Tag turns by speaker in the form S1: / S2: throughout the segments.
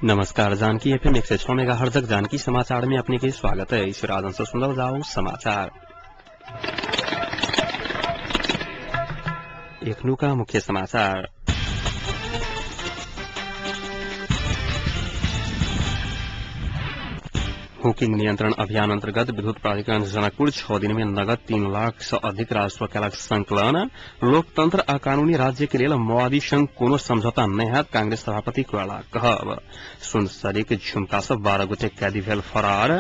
S1: नमस्कार, Janaki FM 106 megahertz Janaki समाचार में अपने के स्वागत है। राजन से सुनल जाओ समाचार। एखनुका मुख्य समाचार। हुकिंग नियंत्रण अभियान अंतर्गत विद्युत प्राधिकरण जनकपुर 6 दिन में नगद 3 लाख से अधिक राजस्व केलक संकलन। लोकतंत्र आ कानूनी राज्य के लेल माओवादी संग कोनो समझौता नहि हैत, कांग्रेस सभापति कोइराला कहब। सुनसरीक झुमका से 12 गोटे कैदी भेल फरार।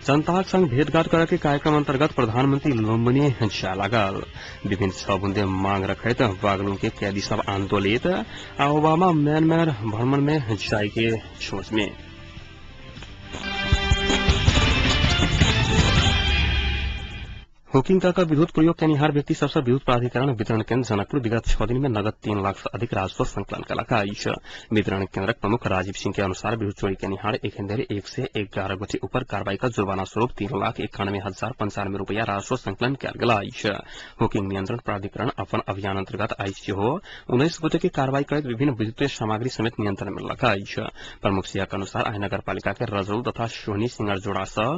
S1: जनताक संग भेंटघाट करे के कार्यक्रम अंतर्गत प्रधानमंत्री लुम्बिनी जाय लागल। विभिन्न 6 बुंदे मांग रखैत बागलुंग के कैदी सब आंदोलित आ ओबामा म्यांमार भ्रमण में जाय के सोच में। हुकिंग का विद्युत प्रयोग केनिहार व्यक्ति सबसँ विद्युत प्राधिकरण वितरण केन्द्र जनकपुर विगत 6 दिन में नगद 3 लाख से अधिक राजस्व संकलन केलक अछि। वितरण केन्द्रक प्रमुख राजीव सिंह के अनुसार विद्युत चोरी केनिहार एखन धरि 111 गोटे ऊपर कार्रवाई का जुर्माना स्वरूप 3,91,095 रुपया राजस्व संकलन कयल गेल अछि। हुकिंग नियंत्रण प्राधिकरण अपन अभियान अंतर्गत आइ सेहो 19 गोटे के कार्रवाई करैत विभिन्न विद्युतीय सामग्री समेत नियंत्रण में लेलक अछि। प्रमुख सिंह के अनुसार आइ नगरपालिका के रजौल तथा सोहनी सिंगरजोड़ा सँ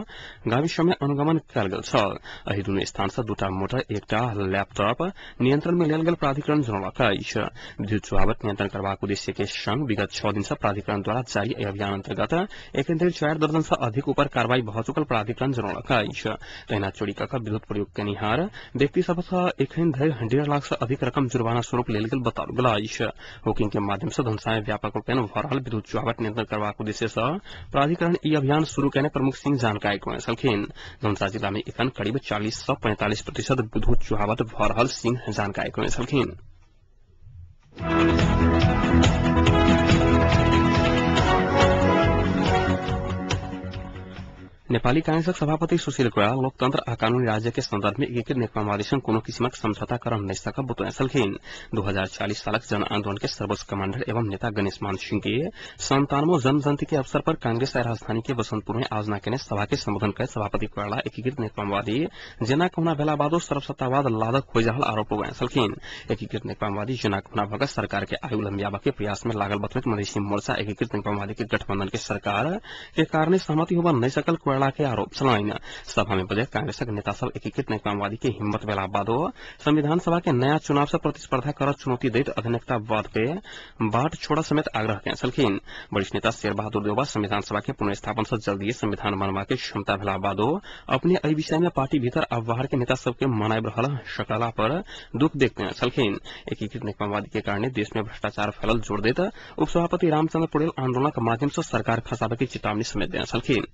S1: गाविस में अनुगमन कयल गेल छल। एहि दुनू स्थान से 2 मोटर 1 लैपटॉप नियंत्रण में लेल गेल प्राधिकरण जनौलक अछि। विद्युत चुहावट नियंत्रण करबाक उद्देश्य के संग विगत 6 दिन से प्राधिकरण द्वारा जारी एहि अभियान अंतर्गत एखन धरि 4 दर्जन से अधिक ऊपर कार्रवाई भऽ चुकल प्राधिकरण जनौलक अछि। तहिना चोरी कऽ कऽ विद्युत प्रयोग केनिहार व्यक्ति सभ सँ एखन धरि 1.5 लाख से अधिक रकम जुर्माना स्वरूप लेल गेल बताओल गेल अछि। हुकिंग के माध्यम से धनसा में व्यापक रूपेण भऽ रहल विद्युत चुहावट नियंत्रण करबाक उद्देश्य सँ प्राधिकरण ई अभियान शुरू केने प्रमुख सिंह जानकारी करौने छलखिन। धनसा जिला में एखन करीब 40 से 45% विद्युत चुहावट भऽ रहल सिंह जानकारी करौने छलखिन। नेपाली कांग्रेसक सभापति सुशील कोइराला लोकतंत्र आ कानूनी राज्य के संदर्भ में एकीकृत नेकपा माओवादी संग कोनो किसिमक समझौता करब नहि सकब बतौने छलखिन। 2040 सालक जन आंदोलन के सर्वोच्च कमांडर एवं नेता गणेश मान सिंह के 97वां जन्म जयंती के अवसर पर कांग्रेस राजधानी के बसंतपुर में आयोजना केने सभा के संबोधन करैत सभापति कोइराला एकीकृत नेकपा माओवादी जेना कहुना भेला बादो सर्वसत्तावाद लादक खोजि रहल आरोप लगौने छलखिन। एकीकृत नेकपा माओवादी जेना कहुना भऽ कऽ सरकार के आयु लम्बियाबऽ के प्रयास में लागल बतबैत मधेसी मोर्चा एकीकृत नेकपा माओवादी के गठबंधन के सरकार के कारणे सहमति होबऽ नहि सकल कोइराला के आरोप छलनि। सभा में बजैत कांग्रेसक नेता सब एकीकृत नेकपा माओवादी के हिम्मत भेला बादो संविधान सभा के नया चुनाव से प्रतिस्पर्धा करत चुनौती दैत अधिनेकतावाद के बाट छोड़ समेत आग्रह केने छलखिन। वरिष्ठ नेता शेरबहादुर देउवा संविधान सभा के पुनर्स्थापन से जल्दी संविधान बनबा के क्षमता भेला बादो अपने एहि विषय में पार्टी भीतर आ बाहर के नेता सबके मनाबि रहल सकला पर दुख व्यक्त केने छलखिन। एकीकृत नेकपा माओवादी के कारणे देश में भ्रष्टाचार फैलल जोर दैत उपसभापति रामचंद्र पौडेल आंदोलनक माध्यम से सरकार खसाबे के चेतावनी समेत देने छलखिन।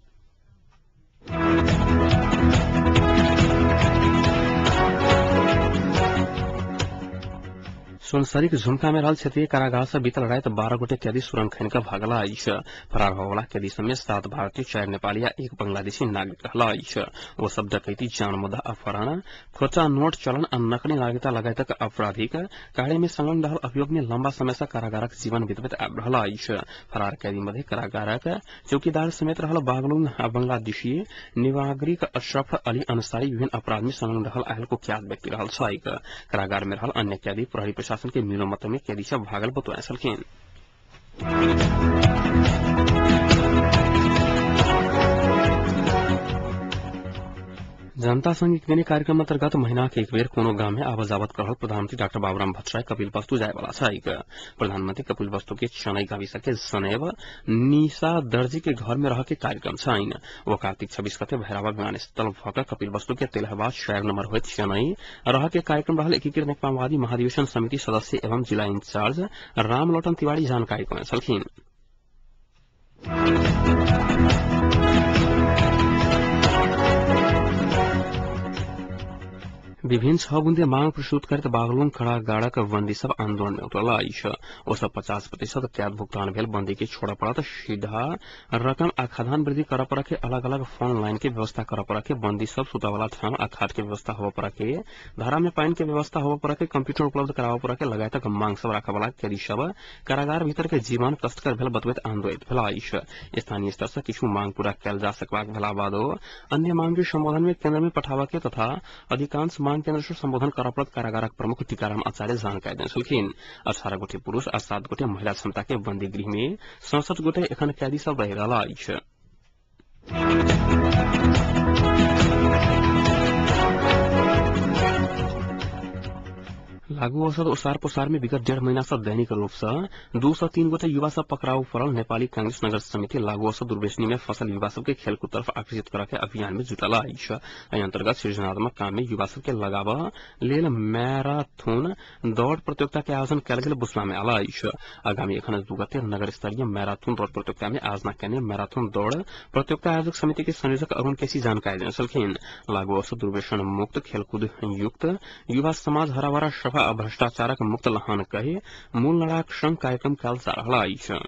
S1: सुनसरीक झुमका में रहल क्षेत्रीय कारागार से बीतल राति 12 गोटे कैदी सुरंग खनि कऽ भागल अछि। फरार होवला कैदी सब में 7 भारतीय, 4 नेपाली आ 1 बांग्लादेशी नागरिक रहल अछि। ओ सब डकैती, जान मुद्दा, अपहरण, खोटा नोट चलन आ नकली नागरिकता लगायतक आपराधिक कार्य में संलग्न रहल अभियोग में लंबा समय से कारागारक जीवन बितबैत आबि रहल अछि। फरार कैदी मध्य कारागारक चौकीदार समेत रहल बागलुंग आ बांग्लादेशी नागरिक अशरफ अली अंसारी विभिन्न अपराध में संलग्न रहल आयल कुख्यात व्यक्ति रहल छैक। कारागार में रहल अन्य कैदी प्रहरी प्रशासन के मिलो मत में कैदी सब भागल बतौने छलखिन। जनता संग एक दिनी कार्यक्रम अंतर्गत महीना के एक बेर कोनो गाम में आवत जावत कर रहल प्रधानमंत्री डॉक्टर बाबूराम भट्टराई कपिल वस्तु जाय वाला छैक। प्रधानमंत्री कपिल वस्तु के चनई गाविस के जनेब निशा दर्जी के घर में रह के कार्यक्रम छैन। ओ कार्तिक 26 गते भैरवा विमानस्थल भऽ कऽ कपिल वस्तु के तेलहवा 4 नंबर होइत चनई रह के कार्यक्रम रहल एकीकृत नेकपा माओवादी महाधिवेशन समिति सदस्य एवं जिला इंचार्ज रामलोटन तिवारी जानकारी करौने छलखिन। विभिन्न 6 बुंदे मांग प्रस्तुत करैत बागलुंग कारागारक बंदी सब आंदोलन में उतरल अछि। ओ सब 50% कैद भुगतान भेल बंदी के छोड़ऽ पड़त, सीधा रकम आ खाद्यान्न वृद्धि करऽ पड़त के अलग अलग फोन लाइन के व्यवस्था करऽ पड़त के बंदी सब सुतऽ ठाम आ खाट के व्यवस्था होबऽ पड़त के धारा में पानि के व्यवस्था होबऽ पड़त के कंप्यूटर उपलब्ध कराबऽ पड़त के लगायतक मांग सब राखऽ वाला कैदी सब कारागार भीतर के जीवन कष्टकर भेल बतबैत आंदोलित भेल अछि। स्थानीय स्तर से किछु मांग पूरा कयल जा सकबाक भेला बादो अन्य मांग के संबोधन में केंद्र में पठाबऽ के तथा अधिकांश मांग मांग केन्द्र से सम्बोधन करऽ पड़त कारागारक प्रमुख टीकाराम आचार्य जानकारी देने छलखिन। 18 गोटे पुरूष आ 7 गोटे महिला क्षमता के बंदी गृह में 67 गोटे एखन कैदी सब रहि रहल अछि। लागू औषध ओसार पोसार में विगत 1.5 महीना से दैनिक रूप से 2 से 3 गोटे युवा सब पकड़ाव पड़ल नेपाली कांग्रेस नगर समिति लागू औषध दुर्व्यसनी में फसल युवा सब के खेलकूद तरफ आकर्षित करऽ के अभियान में जुटल अछि। एहि अंतर्गत सृजनात्मक काम में युवा सब के लगाव लेल मैराथन दौड़ प्रतियोगिता के आयोजन कयल गेल बुझला में आयल अछि। आगामी एखन 2 गते नगर स्तरीय मैराथन दौड़ प्रतियोगिता में आयोजना केने मैराथन दौड़ प्रतियोगिता आयोजक समिति के संयोजक अरुण केसी जानकारी देने छलखिन। लागू औषध दुर्व्यसन मुक्त खेलकूद युक्त युवा समाज हराभरा सभा भ्रष्टाचारक मुक्त लहान कहि मूल लड़ाक संग कार्यक्रम कयल जा रहल अछि।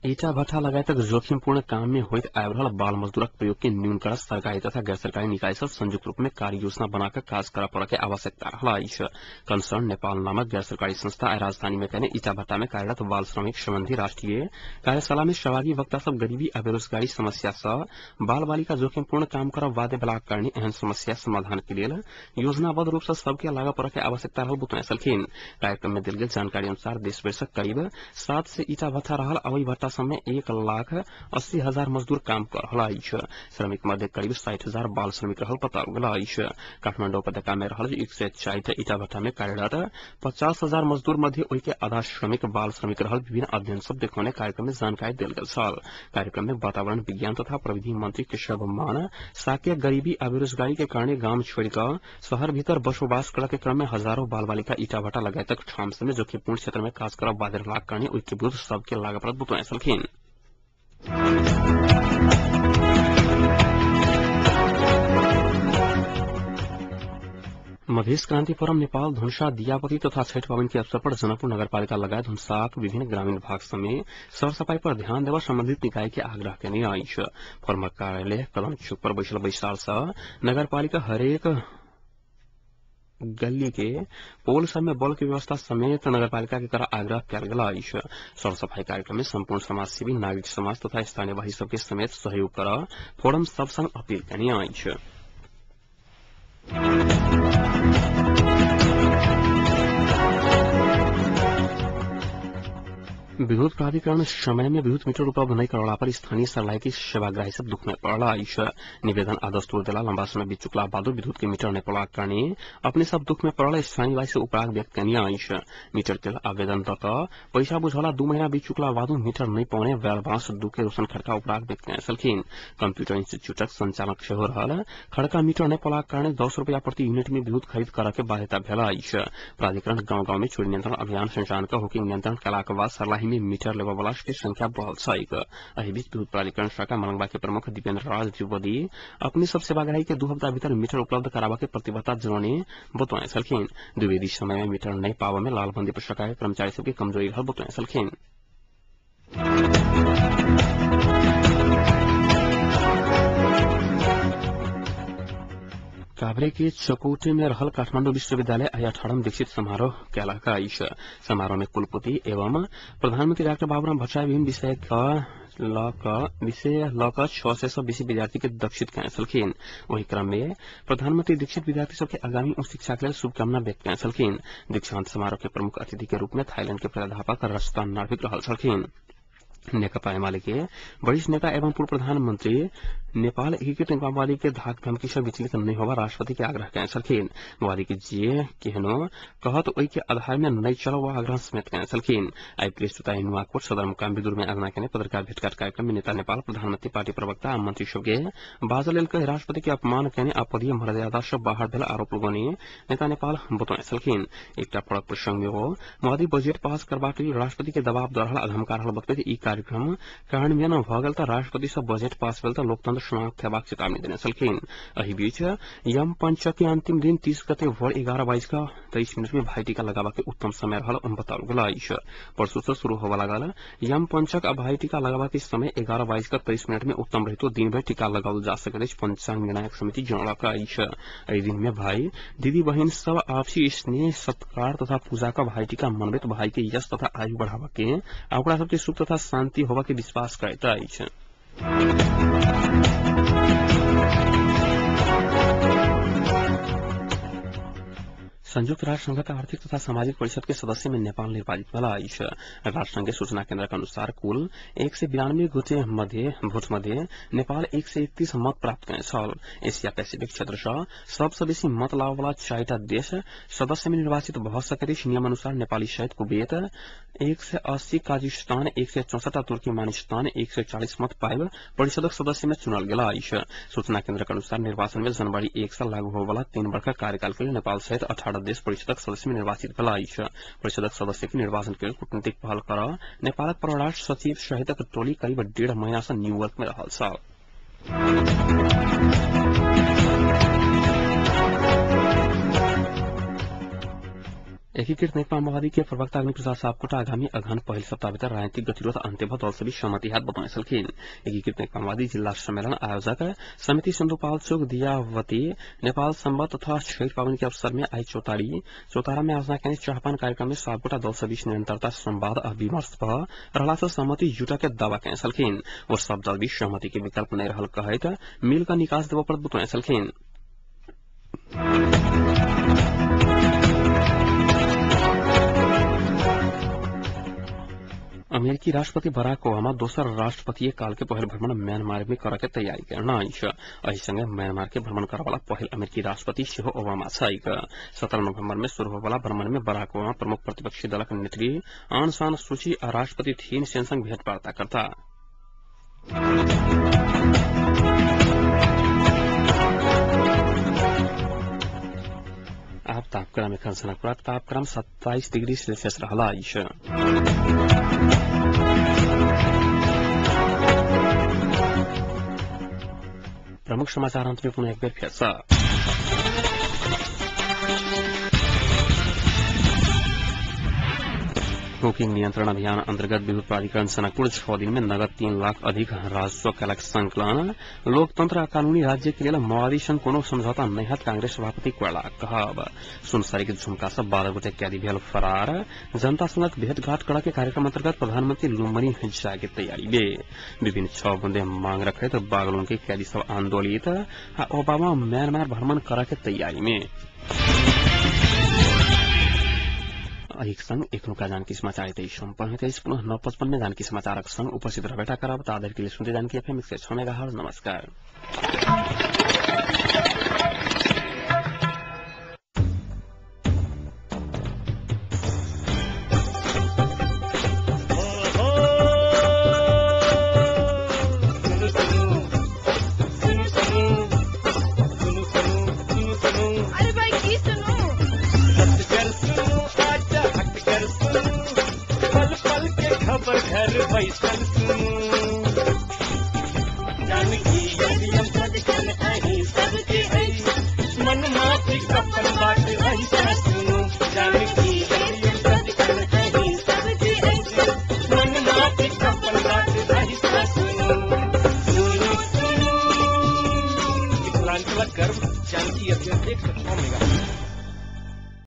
S1: ईटा भट्ठा लगायतक जोखिमपूर्ण काम में होइत आबि रहल बाल मजदूरक प्रयोग के न्यून कर सरकारी तथा गैर सरकारी निकाय सब संयुक्त रूप में कार्य योजना बनाकर काज करऽ पड़ऽ के आवश्यकता रहल अछि। कंसर्न नेपाल नामक गैर सरकारी संस्था आइ राजधानी में कने ईटा भट्ठा में कार्यरत बाल श्रमिक संबंधी राष्ट्रीय कार्यशाला में सहभागी वक्ता सब गरीबी आ बेरोजगारी समस्या सँ बाल बालिका जोखिमपूर्ण काम करब बाध्य भेलाक कारणे एहन समस्या समाधान के लेल योजनाबद्ध रूप सँ सबके लागऽ पड़ऽ के आवश्यकता रहल बतौने छलखिन। कार्यक्रम में देल गेल जानकारी अनुसार देशभरि सँ करीब 700 ईटा भट्ठा रहल आ ओहि भट्ठा में 1,80,000 मजदूर काम कर रहल अछि। श्रमिक मध्य करीब 60,000 बाल श्रमिक रहल बताओल गेल अछि। काठमांडू उपत्यका में रहल 140 ईटा भट्ठा में कार्यरत 50,000 मजदूर मध्य ओहि के आधा श्रमिक बाल श्रमिक रहल विभिन्न अध्ययन सब देखौने कार्यक्रम में जानकारी देल गेल छल। कार्यक्रम में वातावरण विज्ञान तथा प्रविधि मंत्री केशव मान साक्य गरीबी आ बेरोजगारी के कारणे गाम छोड़ि कऽ शहर भीतर बसोबास करऽ के क्रम में हजारों बाल बालिका ईटा भट्ठा लगायतक ठाम सब में जोखिमपूर्ण क्षेत्र में काज करब बाध्य रहलाक कारणे ओहि के विरुद्ध सबके लागऽ पड़त बतौने छलखिन। मधेश क्रांति फोरम नेपाल धनुषा दियापति तथा छठ पावन के अवसर पर जनकपुर नगरपालिका लगायत धनुषाक विभिन्न ग्रामीण भाग समेत सरसफाई पर ध्यान देवा संबंधित निकाय के आग्रह केने अछि। फोरमक कार्यालय कलम चौक पर बैसल बैसार सँ नगरपालिका हरेक गली के पोल सब में बल के व्यवस्था समेत नगरपालिका के कर आग्रह कयल गेल अछि। सरसफाई कार्यक्रम में संपूर्ण समाजसेवी नागरिक समाज तथा स्थानीयवासी सबके समेत सहयोग कर फोरम सब संग अपील केने अछि। विद्युत प्राधिकरण समय में विद्युत मीटर उपलब्ध नहीं करौला पर स्थानीय सरलाही के सेवाग्राही सब दुख में पड़ल अछि। निवेदन आ दस्तूर देला लंबा समय बीत चुकला बादो विद्युत के मीटर नहीं पड़लाक कारणे अपने सब दुख में पड़ल स्थानीयवासी उपराग व्यक्त केने अछि। मीटर के आवेदन दऽ कऽ पैसा बुझौला 2 महीना बीत चुकला बादो मीटर नहीं पौने बैलबांस 2 के रोशन खड़का उपराग व्यक्त केने छलखिन। कम्प्यूटर इंस्टीट्यूटक संचालक सेहो रहल खड़का मीटर नहीं पड़लाक कारणे 10 रुपया प्रति यूनिट में विद्युत खरीद करऽ के बाध्यता भेल अछि। प्राधिकरण गांव गांव में चोरी नियंत्रण अभियान संचालन कऽ हुकिंग नियंत्रण कयलाक बाद सरलाही में मीटर लेबऽ वाला के संख्या बढ़ल छैक। एहि बीच विद्युत प्राधिकरण शाखा मलंगवा के प्रमुख दीपेन्द्र राज द्विवेदी अपने सब सेवाग्राही के 2 हफ्ता भीतर मीटर उपलब्ध कराबऽ के प्रतिबद्धता जनौने बतौने छलखिन। द्विवेदी समय में मीटर नहीं पाबऽ में लालबंदी पर शाखा के कर्मचारी सबके कमजोरी रहल बतौने छलखिन। काभ्रे के चकौटे में रहल काठमांडू विश्वविद्यालय आइ 18वां दीक्षित समारोह कयलक अछि। समारोह में कुलपति एवं प्रधानमंत्री डाक्टर बाबूराम भट्टराई विभिन्न विषय लऽ कऽ 600 सँ बेसी विद्यार्थी के दीक्षित केने छलखिन। ओहि क्रम में प्रधानमंत्री दीक्षित विद्यार्थी सबके आगामी उच्च शिक्षा के लेल शुभकामना व्यक्त केने छलखिन। दीक्षांत समारोह के प्रमुख अतिथि के रूप में थाईलैंड के प्राध्यापक रस्ता नार्विक रहल छलखिन। नेकपा एमाले के वरिष्ठ नेता एवं पूर्व प्रधानमंत्री नेपाल एकीकृत माओवादी के धाक धमकी से विचलित नहीं होगा राष्ट्रपति के आग्रह केने छलखिन। माओवादी के जे केहनो कहत ओहि के आधार में नहीं चलो वह आग्रह समेत केने छलखिन। आइ बृहस्पति नुवाकोट सदरमुकाम विदुर में आयोजना केने पत्रकार भेटघाट कार्यक्रम में नेता नेपाल प्रधानमंत्री पार्टी प्रवक्ता आ मंत्री सबके बाजल लेल कहि राष्ट्रपति के अपमान केने आ पदीय मर्यादा से बाहर भेल आरोप लगौने नेता नेपाल बतौने छलखिन। एकटा फरक प्रसंग में हो माओवादी बजट पास करबाक लेल राष्ट्रपति के दबाव दऽ रहल आ धमका रहल बतबैत ई कार्यक्रम कार्यान्वयन भऽ गेल तऽ राष्ट्रपति सँ बजट पास भेल तऽ लोकतंत्र समाप्त हेबाक चेतावनी देने छलखिन। एहि बीच यम पंचक के अंतिम दिन 30 गते भोर 11:23 में भाई टीका लगाबा के उत्तम समय रहल बताओल गेल अछि। परसू से शुरू होबय लागल यम पंचक आ भाई टीका लगाबा के समय 11:23 में उत्तम रहितो दिन भरि टीका लगाओल जा सकैत अछि पंचांग निर्णायक समिति जनौलक अछि। एहि दिन में भाई दीदी बहिन सब आपसी स्नेह सत्कार तथा पूजा का भाई टीका मनबैत भाई के यश तथा आयु बढ़ाबा के आ ओकरा सबके सुख तथा शांति शान्ति होबा के विश्वास करैत अछि। संयुक्त राष्ट्र संघक आर्थिक तथा सामाजिक परिषद के सदस्य में नेपाल निर्वाचित भेल अछि। राष्ट्र संघ के सूचना केन्द्रक अनुसार कुल 192 गोटे मध्ये भोट मध्ये नेपाल 131 मत प्राप्त कयने छल। एशिया पैसिफिक क्षेत्र सँ सबसँ बेसी मत लाबऽवला 4टा देश सदस्य में निर्वाचित भऽ सकैत अछि। नियम अनुसार नेपाली सहित कुवैत 180, काजिस्तान 164 आ तुर्कमेनिस्तान 140 मत पाबि परिषदक सदस्य में चुनल गेल अछि। सूचना केन्द्रक अनुसार निर्वाचन में जनवरी 1 सँ लागू होबऽवला 3 वर्षक कार्यकाल के लेल नेपाल सहित 18 देश परिषदक सदस्य में निर्वाचित भेल अछि। परिषदक सदस्य के निर्वाचन के लेल कूटनीतिक पहल कर नेपालक परराष्ट्र सचिव सहितक टोली करीब 1.5 महीना सँ न्यूयॉर्क में रहल छल। एकीकृत नेकपा माओवादी के प्रवक्ता अग्नि प्रसाद सापकोटा आगामी अगहन पहिल सप्ताह भीतर राजनीतिक गतिरोध अन्त्य भ दल सभी सहमति हात बताउने छलखिन। एकीकृत नेकपा माओवादी जिल्ला सम्मेलन आयोजक समिति सिन्धुपाल्चोक दियावती नेपाल सम्बत तथा छैठ पावनि के अवसर में आई चौतारा में आयोजना केने चाहपान कार्यक्रम में सापकोटा दल सभी निरंतरता संवाद आ विमर्श भ रहला सँ सहमति जुटा के दावा केने छलखिन। ओ सब दल बीच सहमति के विकल्प नहि रहल कहैत मिल क निकास देबऽ पड़त बतौने छलखिन। अमेरिकी राष्ट्रपति बराक ओबामा दोसर राष्ट्रपतीय काल के पहिल भ्रमण म्यांमार में करऽ के तैयारी करना अछि। एहि संगे म्यांमार के भ्रमण करऽ वाला पहिल अमेरिकी राष्ट्रपति सेहो ओबामा छैक। 17 नवंबर में शुरू होबऽवला भ्रमण में बराक ओबामा प्रमुख प्रतिपक्षी दलक नेत्री आन सान सूची आ राष्ट्रपति थीन सेन संग भेंटवार्ता करता। आब तापक्रम एखन जनकपुरक तापक्रम 27 डिग्री सेल्सियस रहल अछि। प्रमुख समाचार अंत में पुनः एक बेर फेर सँ। बुकिंग नियंत्रण अभियान अंतर्गत विद्युत प्राधिकरण जनकपुर 6 दिन में नगद 3 लाख अधिक राजस्व कयलक संकलन। लोकतंत्र आ कानूनी राज्य के लेल माओवादी संग कोनो समझौता नहि हैत कांग्रेस सभापति कोइराला कहब। सुनसरी के झुमका सँ 12 गोटे कैदी भेल फरार। जनता संगक भेंटघाट करऽ के कार्यक्रम अंतर्गत प्रधानमंत्री लुम्बनी जाय के तैयारी में। विभिन्न 6 बुंदे मांग रखैत बागलुंग के कैदी सब आंदोलित आ ओबामा म्यांमार भ्रमण करऽ के तैयारी में। एहिक संग एखनुका जानकी समाचार एतै सम्पन्न होइत अछि। पुनः 9:55 में जानकी समाचारक संग उपस्थित रहबेटा करब। ताधरि के लिए सुनते जानकी एफएम 106 मेगाहर्ट्ज। नमस्कार।
S2: अरे भाई की सुनू,
S3: पल पल के खबर घर बैसल सुनू।